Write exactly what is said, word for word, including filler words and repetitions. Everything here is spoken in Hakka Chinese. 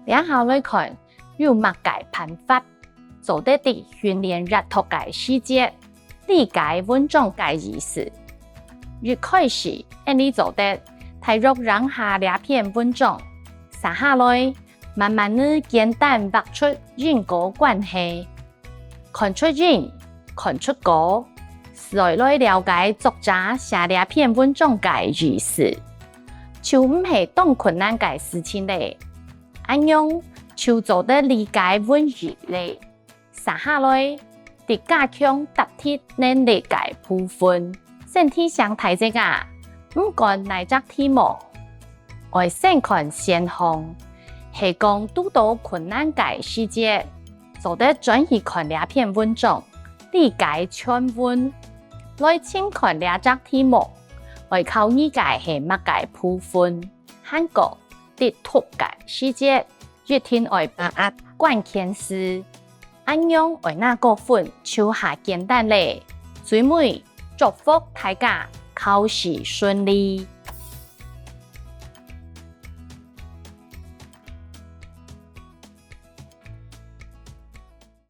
這下來看有麼个辦法做得在訓練閱讀个時節，理解文章个意思。一開始，𠊎俚做得大約看下這篇文章，續下來，慢慢仔簡單畫出因果關係。 看出因，看出果，就愛來了解作者寫這篇文章个意思，就毋係當困難个事情咧。恁樣就做得理解文意咧。續下來，在加強答題能力个部分，先提醒大家啊，毋管哪隻題目， 愛先看選項，係講堵到困難个時節，做得轉去看這篇文章，理解全文，來尋看這隻題目愛考你个係麼个部分，還過在讀个時節，一定愛把握關鍵字。 恁樣愛拿高分就較簡單咧。最尾，祝福大家考試順利！